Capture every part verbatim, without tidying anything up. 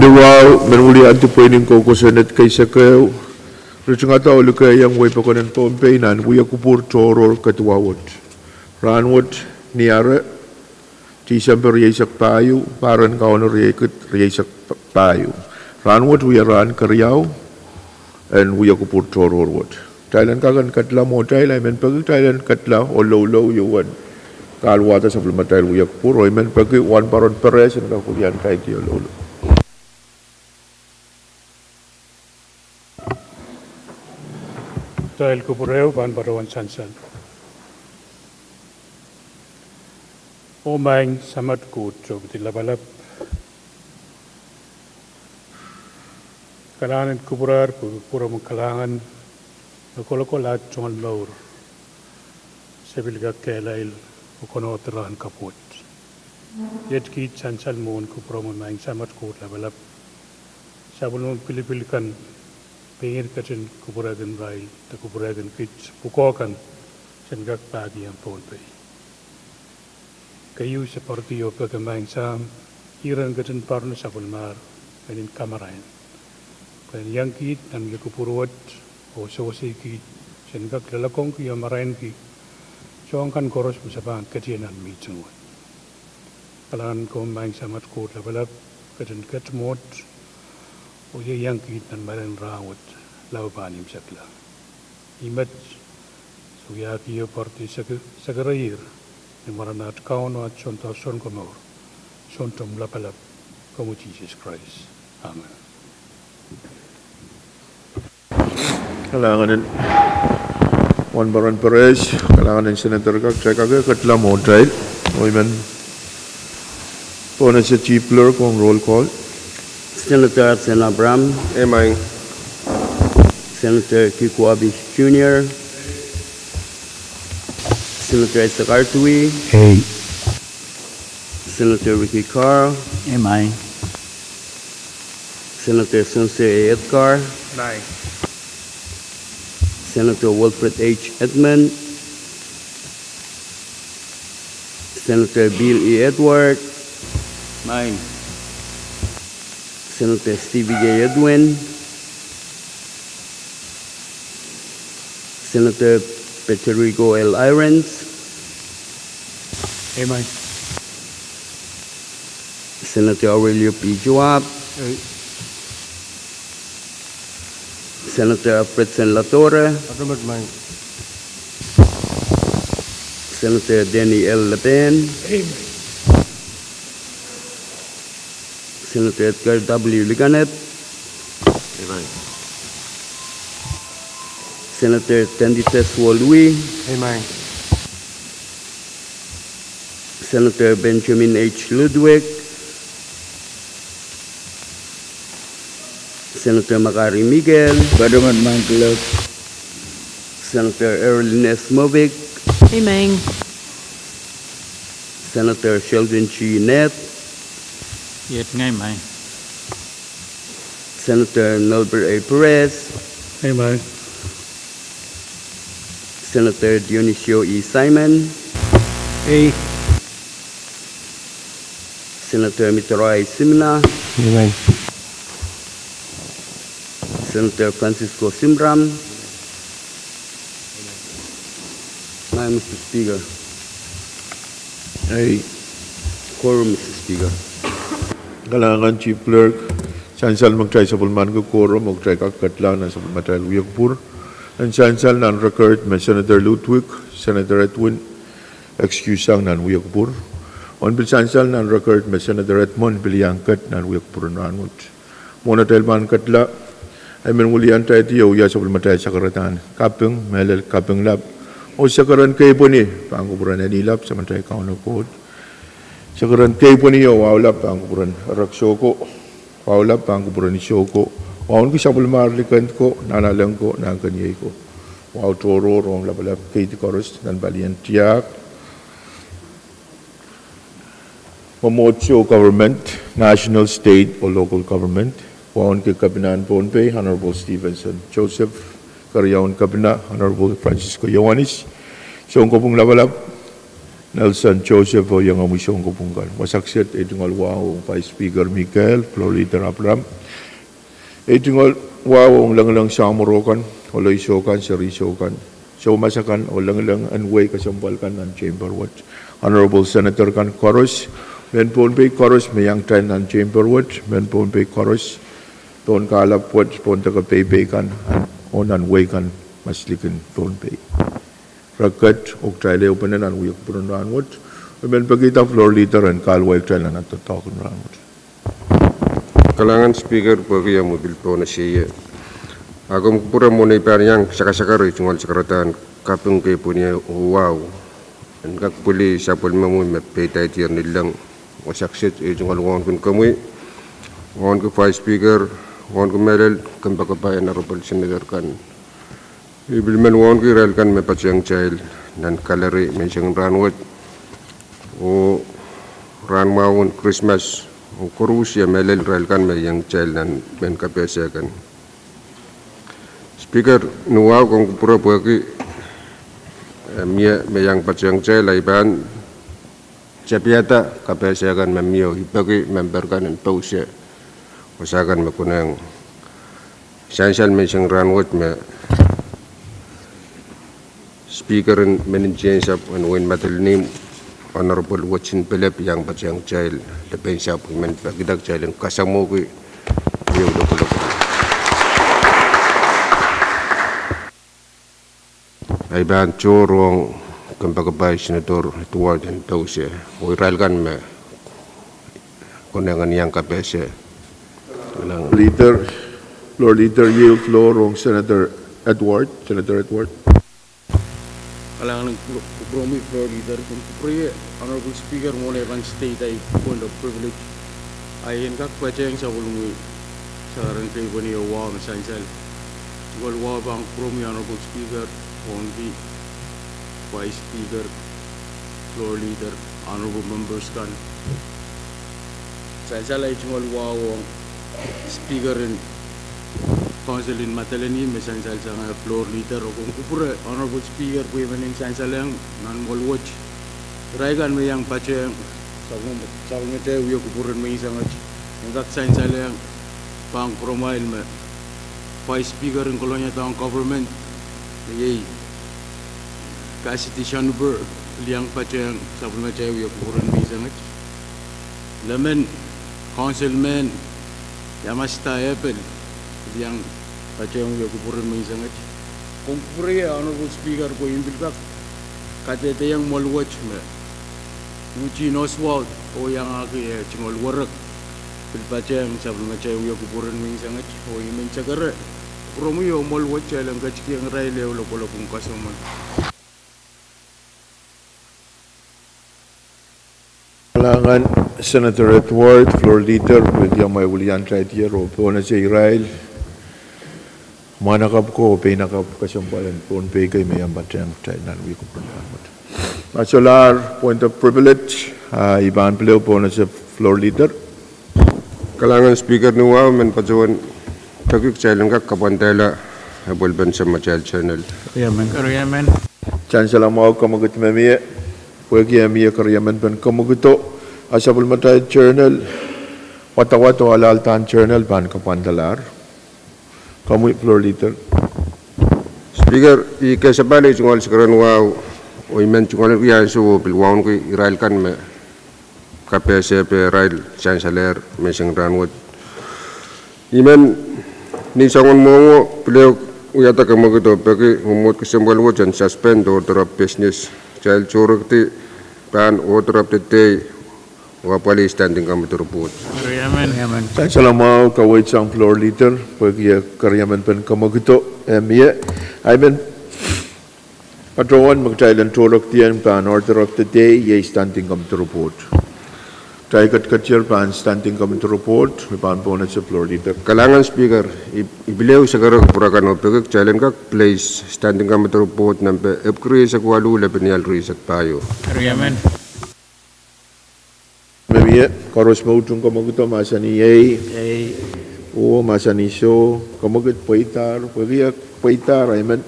Duwau, men wiliandi pweinen kou kosonned kei sekeu. Ritingada oh likehiong wei pokon en Pohnpei nan wia kupwur tohrohr kediwa wet. Rahnwet, Niare, Tisempe rieisek pahieu, pahr en Kauno riekid rieisek pahieu. Rahnwet wia rahn keriau en wia kupwur tohrohr wet. Kitail en kak en ketla mwohtail, I men peki kitail en ketla oh loulou ieu en kaluwada sapwellimatail wia kupwur, oh I men peki Wahnpoaron Perez en kak wiliandi kitail oh loulou. Kitail kupwure pahn patohwan sansal. Oh Maing Samat Koht, Sohpidi Lapalap, kalahngan en kupwurer pwe kupwuromwi kalahngan me kolokol aht tungoal mour, se pil kak kehlail oh konehng rahn kapw wet. Iet kiht sansal mwohn kupwuromwi Maing Samat Koht Lapalap, sapwellimomwi pilipil kan, pein ketin kupwurehkin irail de kupwurehkin kiht pwukoa kan, sen kak pahkihong Pohnpei. Keieu se pwaridi oh peki Maing Sahm, iren ketin pwarodo sapwellimahr, pwehn en kamarain, pwehn iang kiht nan wia kupwur wet, oh sewese kiht, sen kak loalokongki oh marainki soahng kan koaros me se pahn ket ie nan mihting wet. Kalahngan komwi Maing Samat Koht Lapalap, ketin ket mwohd oh ieiang kiht nan marain rahnwet, lao pahn imwisekla. Ih met se wiahkihong pwaridi seke-, sekereier, ni mwaren aht Kaun oh aht Soundoar Sounkomour, Sountomw Lapalap, komwi Sises Krais. Amen. Kalahngan en Wahnpoaron Perez, kalahngan en Senator kak, kitail kak ketla mwohtail, oh I men pohnese Chief Clerk ong roll call. Senator Hudson Abraham. Emein. Senator Kiko Abis Junior. Senator Isaac Artui. Ei. Senator Ricky Carl. Emein. Senator Spencer A. Edgar. Emein. Senator Wilfred H. Edmund. Senator Bill E. Edward. Emein. Senator Stevie J. Edwin. Senator Federico L. Irons. Emein. Senator Aurelio P. Joab. Ei. Senator Alfredson Ladora. Adomet, emein. Senator Danny L. Lapan. Emein. Senator Edgar W. Likanep. Emein. Senator Tendifes Woluih. Emein. Senator Benjamin H. Ludwig. Senator Makari Mikael. Adomet, emein, Clerk. Senator Earlene S. Movik. Emein. Senator Sheldon G. Neth. Iet ngehi, emein. Senator Nelbert A. Perez. Emein. Senator Dionisio E. Simon. Ei. Senator Mitro I. Simina. Emein. Senator Francisco Simram. Emein, Mister Speaker. Ei. Quorum, Mister Speaker. Kalahngan Chief Clerk, sansal me kitail sapwellimaniki quorum, oh kitail kak ketla nan sapwellimatail wia kupwur. En sansal nan record me Senator Ludwig, Senator Edwin, excuse sang nan wia kupwur. Oh pil sansal nan record me Senator Edmund pil iang ket nan wia kupwur en rahnwet. Mwohn atail pahn ketla, I men wiliandi oh wia sapwellimatail sakaradahn kaping, mehlel kaping lap. Oh sakarail keipweni pahn kupwuren Eli lap, Samatail Kauno Koht. Sakarail keipweni oh wahu lap pahn kupwuren Erekiso ko. Wahu lap pahn kupwuren Iso ko. Wauneki sapwellimahr likend ko, nanalek ko, nahnkeniei ko. Wahu tohrohr ong lapalap keidi koaros nan palien tiahk. Mwomwohdiso government, national, state oh local government. Wauneki Kepina en Pohnpei, Honorable Stevenson Joseph, Keriaun Kepina, Honorable Francisco Ioanis, Sounkopwung Lapalap, Nelson Joseph oh iengomwi sounkopwung kan. Wasa kiset, ei tungoal wahu ong Vice Speaker Mikael, Floor Leader Abraham. Ei tungoal wahu ong lengileng samworo kan, oh leisou kan, serisou kan, soumas akan, oh lengileng en wehi kesempwal kan nan chamber wet. Honorable Senator kan koaros, mehn Pohnpei koaros me iang kitail nan chamber wet, mehn Pohnpei koaros, pohn kahlap wet, pohn deke peipei kan, oh nan wehi kan, maslikin Pohnpei. Reket, oh kitail ehupene nan wia kupwuren rahnwet. I men pekihda Floor Leader en kahluwa kitail nan doadoahk en rahnwet. Kalahngan Speaker, pwehki omw pil pohnese ie. A komw kupwure mwohn ei pahn iang sakasakar ei tungoal sakaradahn kaping kei pwehn ie wahu en kak pwili sapwellimomwi me peidaidier ni leng. Wasa kiset, ei tungoal wauneki komwi, wauneki Vice Speaker, wauneki mehlel kompoakepahi Honorable Senator kan. I pil men wauneki irail kan me patehng kitail nan gallery menseng rahnwet, oh rahnmwahun Krismas, oh koaros ie mehlel irail kan me iang kitail nan mehn kapehse kan. Speaker, ni wahu komw kupwure pwehki, eh, mie me iang patehng kitail, a I pahn tapiada kapehse kan me mie oh I peki memper kan en pousehla wasa kan me konehng sansal menseng rahnwet me Speaker en Menintiehn Sahpw en Wehin Madolenihmw, Honorable Watson Philip, iang patehng kitail, Lepen Sahpw, I men pekihda kitail en kasamwohki ehu lopwolopwon. A I pahn tohr ong kompoakepahi Senator Edward en pousehla, oh irail kan me konehng en iang kapehse. Leader, Floor Leader, yield floor ong Senator Edward. Senator Edward. Kalahngan en kupwuromwi Floor Leader, komw kupwure ie Honorable Speaker mwohn ei pahn state ei point of privilege, a I en kak patehng sapwellimomwi sakaradahn kei pwehn ie wahu me sansal. Tungoal wahu pahn kupwuromwi Honorable Speaker, wauneki Vice Speaker, Floor Leader, Honorable Members kan. Sansal ei tungoal wahu ong Speaker en Council en Madolenihmw me sansalsang, Floor Leader, oh komw kupwure Honorable Speaker pwe I men sansalehng nan mwoahl wet irail kan me iang patehng sapwellimatail wia kupwuren menseng wet, en kak sansalehng pahn kupwuromwail me Vice Speaker en Kolonia Town Government, me iei Cassidy Schonberg, pil iang patehng sapwellimatail wia kupwuren menseng wet. Lemen, Councilman Yamashita Epel, pil iang patehng wia kupwuren menseng wet. Komw kupwure ie Honorable Speaker pwe I pil kak kadehdehiong mwoahl wet me Eugene Oswald oh iangahki eh tungoal werek pil patehng sapwellimatail wia kupwuren menseng wet, oh I men sekere kupwuromwi oh mwoahl wet kitail en ketikihong irail ehu lopwolopwon kosomwen. Kalahngan Senator Edward, Floor Leader, pwehki amwail welian tail dier oh pohnese irail mwahnakapw ko oh peinakapw kesempwal en Pohnpei kei me iang patehng kitail nan wia kupwuren rahnwet. Ma solahr point of privilege, a I pahn pil ehu pohnese Floor Leader. Kalahngan Speaker, ni wahu men patohwan peki kitail en kak kapwandala epwelpen sapwellimatail journal. Sansal mwahu, kamwekid me mie, pwehki eh mie keriemen pen kamwekido, a sapwellimatail journal, wadawad oh alahldahr journal pahn kapwandalahr. Komwi Floor Leader. Speaker, I kesapahl ei tungoal sakaradahn wahu, oh I men tungoal wia ansou oh pil wauneki irail kan me kapehse pehrail sansalehr menseng rahnwet. I men ni soangen mwohngo pil ehu wiahda kamwekido peki mwomwohd kesempwal wet en suspend order of business, kitail tohrekdi pahn order of the day oh apwalih standing committee report. Sansal mwahu, kaweid sang Floor Leader pwehki eh keriemen pen kamwekido, eh mie. I men patohwan me kitail en tohrekdiong pahn order of the day iei standing committee report. Kitail ketiketier pahn standing committee report, me pahn pohnese Floor Leader. Kalahngan Speaker, I, I pil ehu sekere kupwur akan oh peki kitail en kak place standing committee report nempe epwiki rieisek waluh, lepin ial rieisek pahieu. Me mie, koaros me utung kamwekido mahsanih ei, oh mahsanih soh, kamwekid pweidahr, pwehki eh pweidahr, I men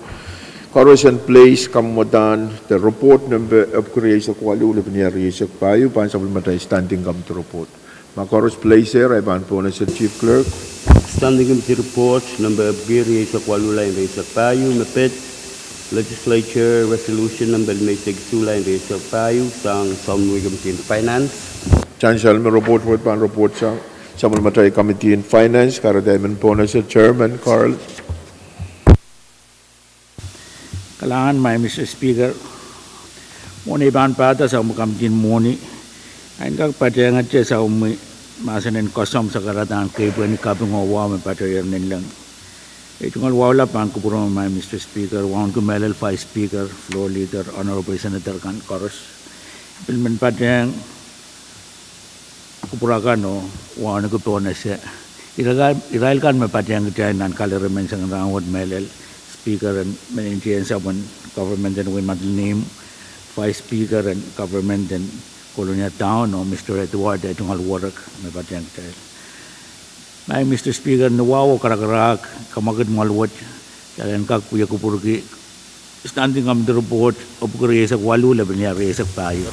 Koaros en place kamwadahn the report nempe epwiki rieisek waluh, lepin iar rieisek pahieu, pahn sapwellimatail standing committee report. Ma koaros place er, I pahn pohnese Chief Clerk. Standing committee report nempe epwiki rieisek waluh, lain rieisek pahieu, me pid Legislature Resolution nempe limeisek isuh, lain rieisek pahieu, sang Committee on Finance. Sansal me report wet pahn report sang sapwellimatail Committee on Finance, kahrehda I men pohnese Chairman Carl. Kalahngan, Maing Mister Speaker. Mwohn ei pahn pahda sapwellimatail Committee en Mwohni, I en kak patehngete sapwellime mahsen en koasoi me sakaradahn keipweni kaping oh wahu me patohier nanleng. Ei tungoal wahu lap pahn kupwuromwi, Maing Mister Speaker, wauneki mehlel Vice Speaker, Floor Leader, Honorable Senator kan koaros. Pil men patehng kupwur akan oh wauneki pohnese irail kan me patehng kitail nan kalirail men sang rahnwet, mehlel Speaker en Menintien Sapwen Government en Wein Madolenihmw, Vice Speaker en Government en Kolonia Town, oh Mister Edward, ei tungoal werek me patehng kitail. Maing Mister Speaker, ni wahu oh karakarahk, kamwekid mwoal wet, kitail en kak wie kupwurki Standing Committee report epwiki rieisek waluh, lepin iar rieisek pahieu.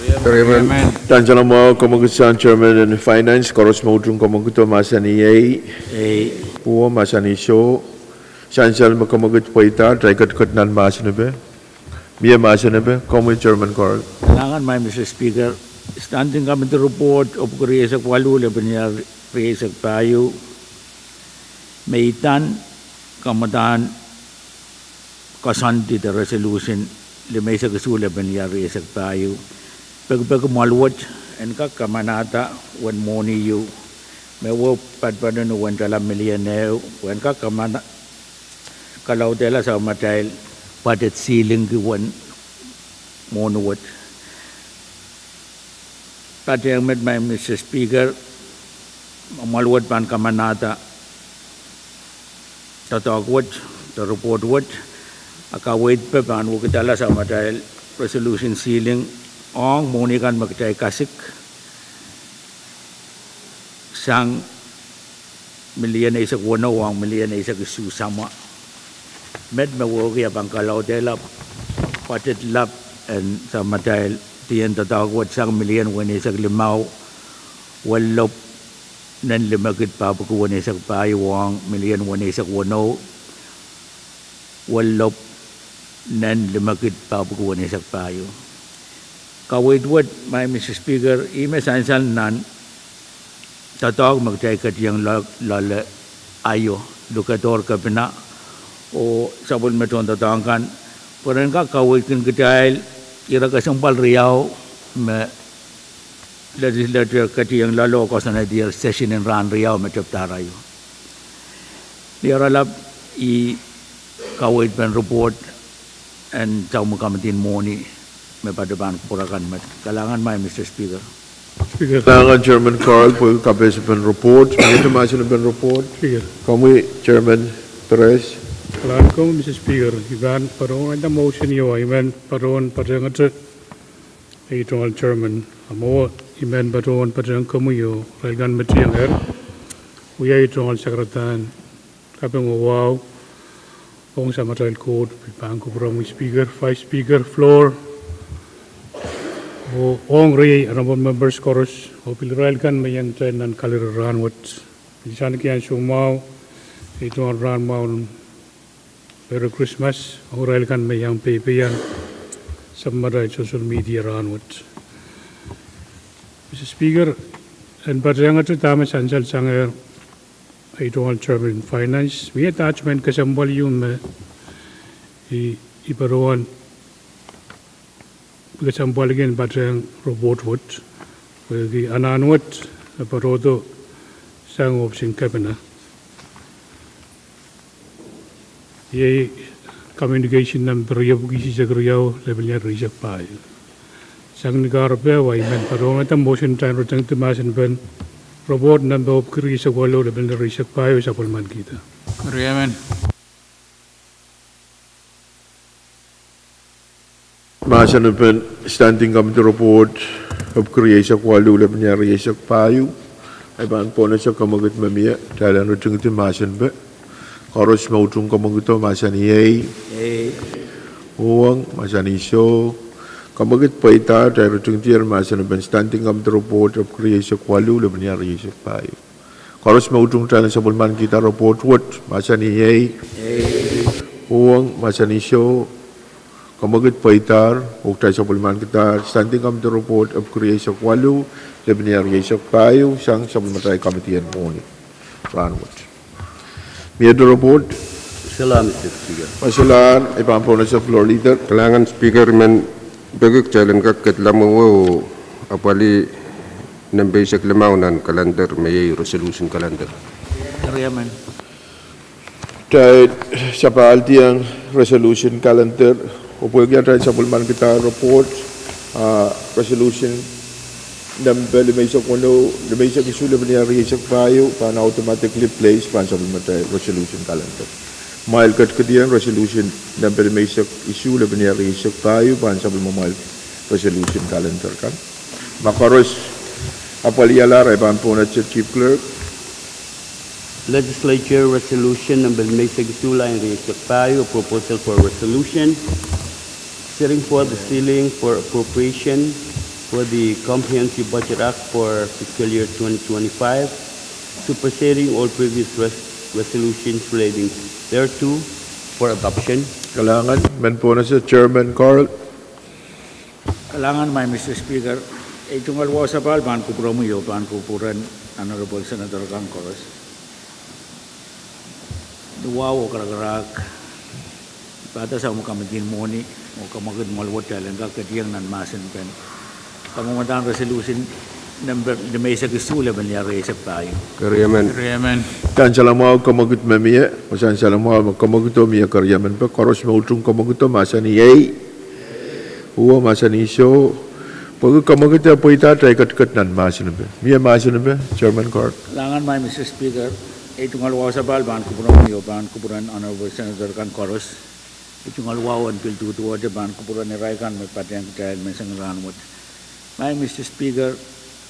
Sansal mwahu, kamwekid sang Chairman en Finance, koaros me utung kamwekido mahsanih ei. Pwuwo mahsanih soh. Sansal me kamwekid pweida, kitail ketiket nan mahsen epe. Mie mahsen epe, komwi Chairman Carl. Kalahngan, Maing Mister Speaker. Standing Committee report epwiki rieisek waluh, lepin iar rieisek pahieu, me idan kamwadahn koasoandi de resolution limeisek isuh, lepin iar rieisek pahieu. Pekipeki mwoal wet en kak kamanahda uwen mwohni ieu, me wehwe patpato ni uwen tala milion ehu, pwe en kak kamana- kalaudehla sapwellimatail budget ceiling ki uwen mwohni wet. Patehng met, Maing Mister Speaker, mwoal wet pahn kamanahda doadoahk wet, de report wet, a kaweid pe pahn wekidala sapwellimatail resolution ceiling ong mwohni kan me kitail kasik sang milion eisek weneu ong milion eisek isuh samwa. Met me wehwehki a pahn kalaudehla budget lap en sapwellimatail dien doadoahk wet sang milion weneisek limau, welilopw nen limekid pahpwiki weneisek pahieu ong milion weneisek weneu, welilopw nen limekid pahpwiki weneisek pahieu. Kaweid wet, Maing Mister Speaker, ih me sansal nan doadoahk me kitail ketiheng loale aio, lukehdohr kepina oh sapwellime tohndoadoahk kan, pwe ren kak kaweidki kitail ire kesempwal riau me legislature ketiheng loale oh koasoanehdier session en rahn riau me tepda arail. Ni oaralap, ih kaweid pen report en sapwellime Committee en Mwohni me patohwan pwurehng kan met. Kalahngan, Maing Mister Speaker. Kalahngan Chairman Carl pwe kapehse pen report, mie mahsen pen report. Komwi Chairman Perez. Kalahngan komwi Mister Speaker, I pahn patohwan enda motion ieu, I men patohwan patehngete ei tungoal Chairman, a mwo I men patohwan patehng komwi oh irail kan me tiengehr, wia ei tungoal sakaradahn kaping oh wahu ong sapwellimatail Koht, pil pahn kupwuromwi Speaker, Vice Speaker, Floor, oh ong riei honorable members koaros, oh pil irail kan me iang kitail nan kalirail rahn wet. Pil sang ni ansou mwahu, ei tungoal rahn mwahu en Merry Christmas ong irail kan me iang peipeian sapwellimatail social media rahn wet. Mister Speaker, en patehngete dahme sansal sangehr ei tungoal Chairman en Finance, mie attachment kesempwal ieu me I, I patohwan kesempwalki en patehng report wet, pwehki anahn wet me patohdo sang ohpis en kepina. Iei communication nempe riepwiki isisek riau, lepin iar rieisek pahieu. Sang ni kahrepe, I men patohwanda motion en ritingdi mahsen pen report nempe epwiki rieisek waluh, lepin iar rieisek pahieu, sapwellimanikihda. Mahsen pen Standing Committee Report epwiki rieisek waluh, lepin iar rieisek pahieu. I pahn pohnese kamwekid me mie, kitail en ritingdi mahsen pe. Koaros me utung kamwekido mahsanih ei. Uhwong, mahsanih soh. Kamwekid pweida, kitail ritingdier mahsen en Standing Committee Report epwiki rieisek waluh, lepin rieisek pahieu. Koaros me utung kitail en sapwellimanikihda report wet, mahsanih ei. Uhwong, mahsanih soh. Kamwekid pweida, oh kitail sapwellimanikihda Standing Committee Report epwiki rieisek waluh, lepin rieisek pahieu, sang sapwellimatail committee en mwohni rahnwet. Miehte report? Solahr, Mister Speaker. Solahr, I pahn pohnese Floor Leader. Kalahngan Speaker, I men peki kitail en kak kedla mwowe oh apwalih nempe eisek limau nan calendar me iei resolution calendar. Kitail sapahldiong resolution calendar, oh pwehki atail sapwellimanikihda report, ah, resolution nempe limeisek weneu, limeisek isuh, lepin rieisek pahieu, pahn automatically place pahn sapwellimatail resolution calendar. Mwail ketiketiong resolution nempe limeisek isuh, lepin rieisek pahieu, pahn sapwellimamwail resolution calendar kan. Ma koaros apwalihala, I pahn pohnese Chief Clerk. Legislature Resolution nempe limeisek isuh, lain rieisek pahieu, a proposal for resolution setting for the ceiling for appropriation for the Comprehensive Budget Act for fiscal year twenty twenty-five, superseding all previous res- resolutions relating thereto, for adoption. Kalahngan, men pohnese Chairman Carl. Kalahngan, Mister Speaker, ei tungoal wahu sapahl pahn kupwuromwi oh pahn kupwuren Honorable Senator kan koaros. Ni wahu oh karakarahk, I pahda sang me committee en mwohni, oh kamwekid mwoahl wet kitail en kak ketieng nan mahsen pen kamwadahn resolution nempe limeisek isuh, lepin rieisek pahieu. Keriemen. Keriemen. Sansal mwahu kamwekid me mie, sansal mwahu me kamwekido mie keriemen pek, koaros me utung kamwekido mahsanih ei. Uhwong, mahsanih soh. Pwehki kamwekid e pweida, kitail ketiket nan mahsen pe. Mie mahsen pe, Chairman Carl. Kalahngan, Mister Speaker, ei tungoal wahu sapahl pahn kupwuromwi oh pahn kupwuren Honorable Senator kan koaros. Ei tungoal wahu en pil duduwehte pahn kupwuren irail kan me patehng kitail menseng rahnwet. Mister Speaker,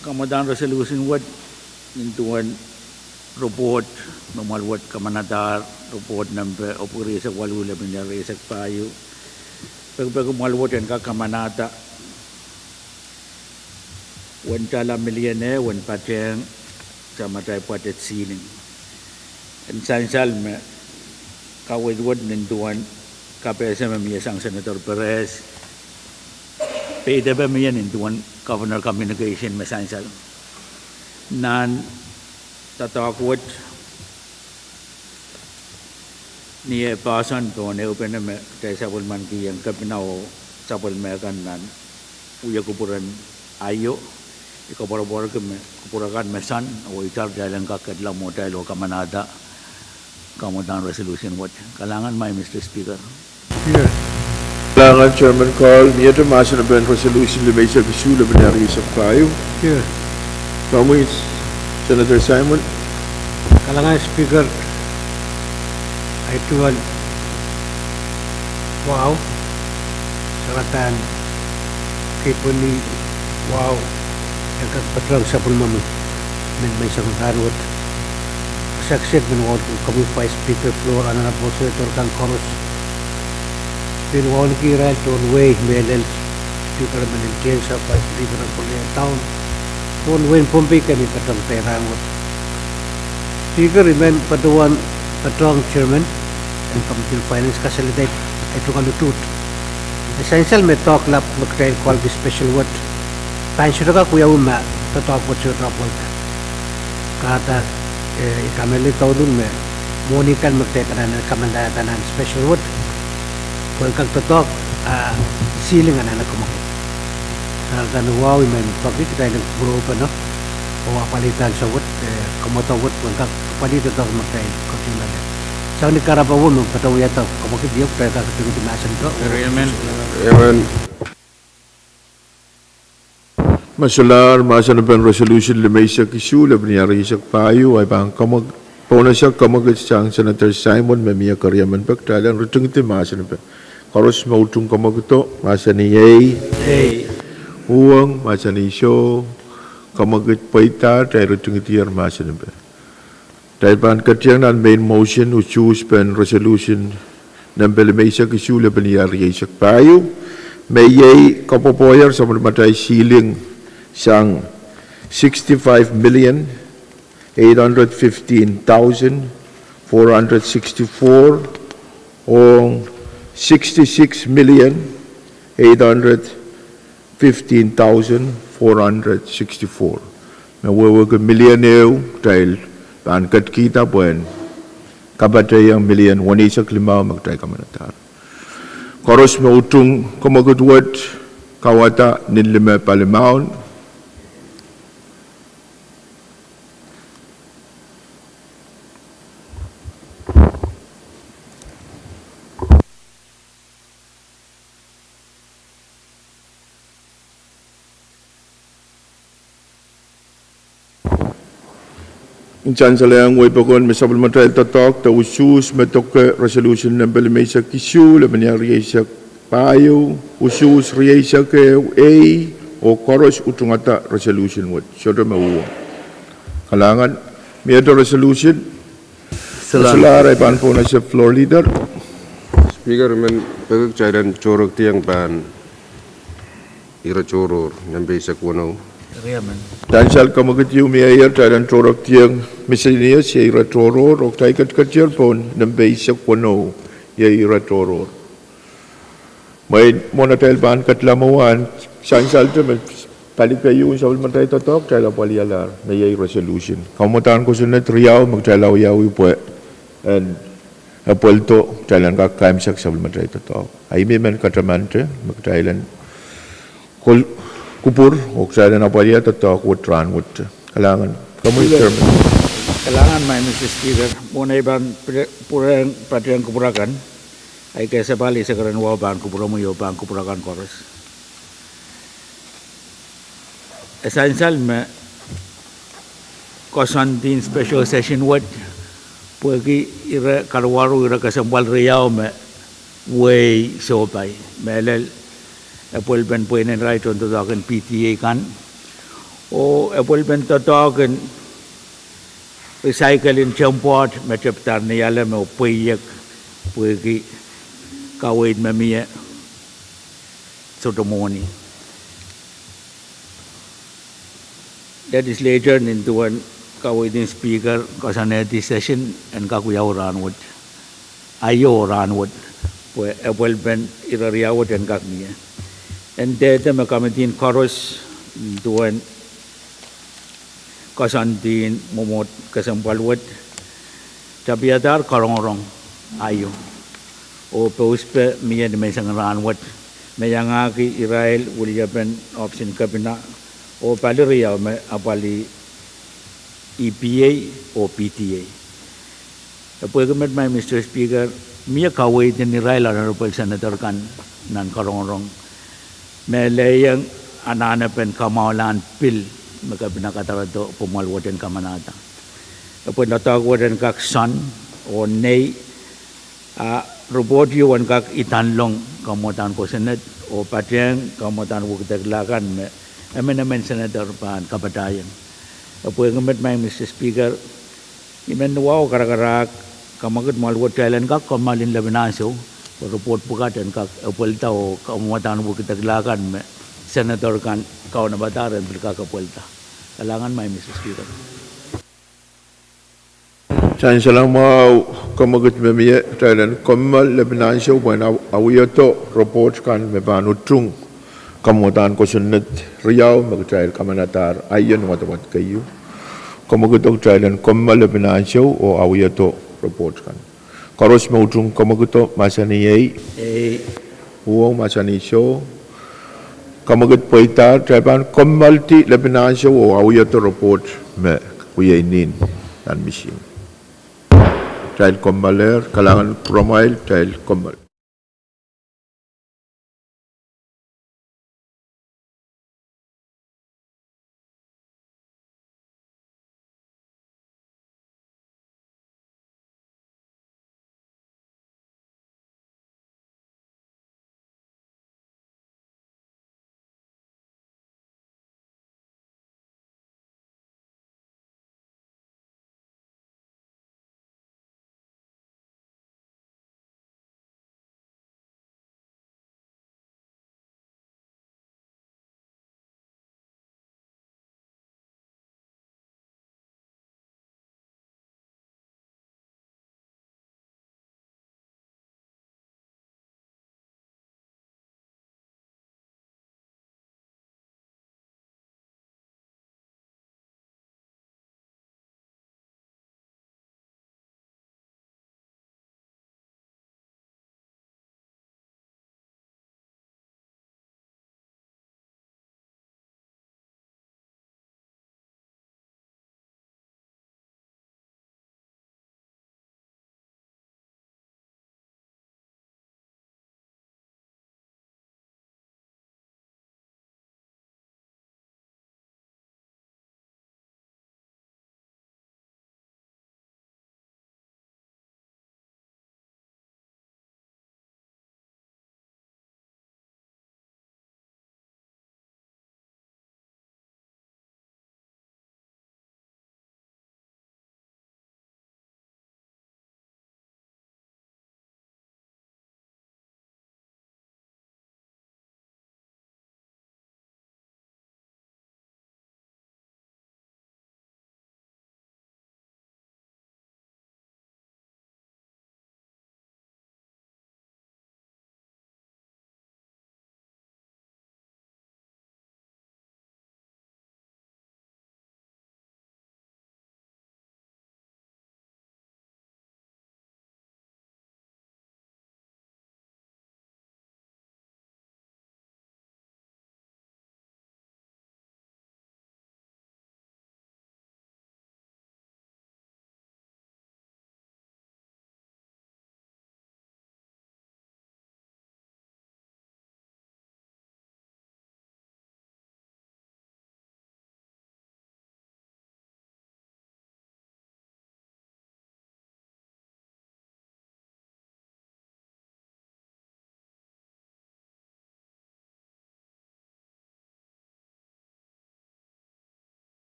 kamwadahn resolution wet nin duwen report me mwoahl wet kamanadahr, report nempe epwiki rieisek waluh, lepin rieisek pahieu. Pekipeki mwoahl wet en kak kamanada wen tala million eh wen patehng samatail budget ceiling. En sansal me kaweid wet nin duwen kapehse me mie sang Senator Perez, peidepe mie nin duwen Governor communication me sansal. Nan doadoahk wet, ni eh poahsoan pohn ehupene me kitail sapwellimanikihong kepina oh sapwellime kan nan wie kupwuren aio, I koapworopworki me kupwur akan me sang oh itar kitail en kak kedla mwohtail oh kamanada kamwadahn resolution wet. Kalahngan, Mister Speaker. Kalahngan Chairman Carl, miehte mahsen pen resolution limeisek isuh, lepin rieisek pahieu. Senator Simon. Kalahngan Speaker, ei tungoal wahu, se pahn keipweni wahu en kak patohng sapwellimomwi menseng rahnwet. Kasakset men wahu komwi Vice Speaker, Floor, Honorable Senator kan koaros. Pil wauneki irail tohn wehi mehlel, Speaker men en Tensou, Vice Speaker en Pohnpei Town, tohn wehin Pohnpei kan me patohng kitail rahnwet. Speaker, I men patohwan patohng Chairman en Committee on Finance kasalehda ei tungoal utung. E sansal me doadoahk lap me kitail call special wet pahn sohte kak wiawi ma doadoahk wet sohte pwehki kahrehda, eh, I kamehlele douluhl me mwohni kan me kitail pahn anahne kamanada nan special wet pwehn kak doadoahk, ah, ceiling anahne kamwekid. Nan ahneki wahu I men peki kitail en kupwuropene oh apwalihda ansou wet, eh, kamwekid wet pwehn kak apwalih doadoahk me kitail ketiket. Sang ni kahrepe wet me patohwan wiahda kamwekid, kitail kak ketiket mahsen ko. Amen. Me solahr mahsen pen resolution limeisek isuh, lepin rieisek pahieu, ei pahn kamwek-, pohnese kamwekid sang Senator Simon me mie keriemen pek, kitail en ritingdi mahsen pen. Koaros me utung kamwekido, mahsanih ei. Ei. Uhwong, mahsanih soh. Kamwekid pweida, kitail ritingdier mahsen pen. Kitail pahn ketieng nan main motion, usuhs pen resolution nempe limeisek isuh, lepin ia rieisek pahieu, me iei kapwopwoier sapwellimatail ceiling sang sixty-five million eight hundred fifteen thousand four hundred sixty-four ong sixty-six million eight hundred fifteen thousand four hundred sixty-four. Me wehwehki milion ehu kitail pahn ketkihda pwehn kapatahieng milion weneisek limau me kitail kamanadahr. Koaros me utung kamwekid wet, kauwada nin lime palimaun. Nsensalehng wehi pokon me sapwellimatail doadoahk de usuhs me doke resolution nempe limeisek isuh, lepin ia rieisek pahieu, usuhs rieisek ehu A, oh koaros utungada resolution wet. Sohte me uhwong. Kalahngan, miehte resolution. Solahr. Solahr, I pahn pwonese floor leader. Speaker, I men peki kitail en tohrohrkihdiong pahn ire tohrohr, nempe eisek weneu. Sansal kamwekid ieu mieier, kitail en tohrohrkihdiong miscellaneous, iei ire tohrohr, oh kitail ketiketier pohn nempe eisek weneu, iei ire tohrohr. Mwein mwohn atail pahn ketla mwowe, sansal te me pali keieu sapwellimatail doadoahk kitail apwalialahr, me iei resolution. Kamwadahn kosonned riau me kitail awiawi pwe en epweldo, kitail en kak kaimwisekla sapwellimatail doadoahk. Ahi me I men katamante me kitail en kol kupwur oh kitail en apwaliala doadoahk wet rahn wet. Kalahngan. Komwi Chairman. Kalahngan, Madam Speaker. Mwohn ei pahn pwurehng patehng kupwur akan, ei kesempwal eisek erein wahu pahn kupwuromwi oh pahn kupwur akan koaros. E sansal me koasoandi en special session wet, pwehki ire karuwaru, ire kesempwal riau me wehi sohpai, mehlel epwelpen pweinen irail tohndoadoahk en P T A kan, oh epwelpen doadoahk en recycling en tempoad me tepdahr ni ale me pweiek pwehki kaweid me mie sohte mwohni. Legislature nin duwen kaweid en Speaker koasoanehdi session en kak wiawi rahn wet, aio rahn wet, pwe epwelpen ire riau wet en kak mie. En dehde me komiti koaros nin duwen koasoandi en mwomwohd kesempwal wet tapiadahr karongorong aio, oh pouspe mie nimenseng rahn wet, me iangahki irail weliepen ohpis en kepina, oh pali riau me apwalih E P A oh P T A. Eri pwehki met, Madam Speaker, mie kaweid en irail honorable senator kan nan karongorong me lelohng anahnepen kamwahulahn pil me kepina kadarodo pwe mwoahl wet en kamanahda. Eri pwe doadoahk wet en kak soan oh nei, a report ieu en kak idanlong kamwadahn kosonned oh patehng kamwadahn wekidekla kan me emenemen senator pahn kapatahieng. Eri pwehki met, Madam Speaker, I men wahu karakarahk kamwekid mwoahl wet kitail en kak kommoal ni lepin ansou pwe report pwukat en kak epwelda oh kamwadahn wekidekla kan me senator kan kaunopada ren pil kak epwelda. Kalahngan, Madam Speaker. Sansal mwahu, kamwekid me mie, kitail en kommoal lepin ansou pwehn awiodo report kan me pahn utung kamwadahn kosonned riau me kitail kamanadahr aio ni wadawad keieu. Kamwekido, kitail en kommoal lepin ansou oh awiodo report kan. Koaros me utung kamwekido mahsanih ei. Uhwong mahsanih soh. Kamwekid pweidahr, kitail pahn kommoaldi lepin ansou oh awiodo report me wie nin nan misihn. Kitail kommoalehr, kalahngan pwuramwail, kitail kommoal.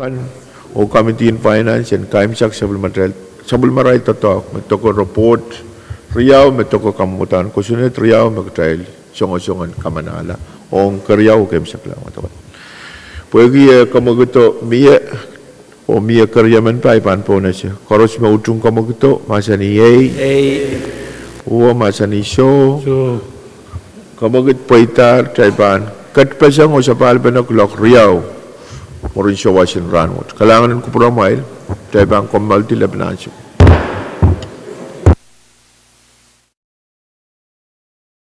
kan oh Committee en Finance en kaimwisekala sapwellimarail doadoahk me deke report riau me deke kamwomwdahn kosonned riau me kitail songosong en kamanahla ong keriau oh kaimwisekala wadawad. Pwehki eh kamwekid mie oh mie keriemen pahi pahn pohnese. Koaros me utung kamwekid mahsanih ei. Uwe mahsanih soh. Kamwekid pweidahr, kitail pahn ketpeseng oh sapahl pene kuloak riau mwurin sowas en rahnwet. Kalahngan en kupwuramwail, kitail pahn kommoaldi lepin ansou.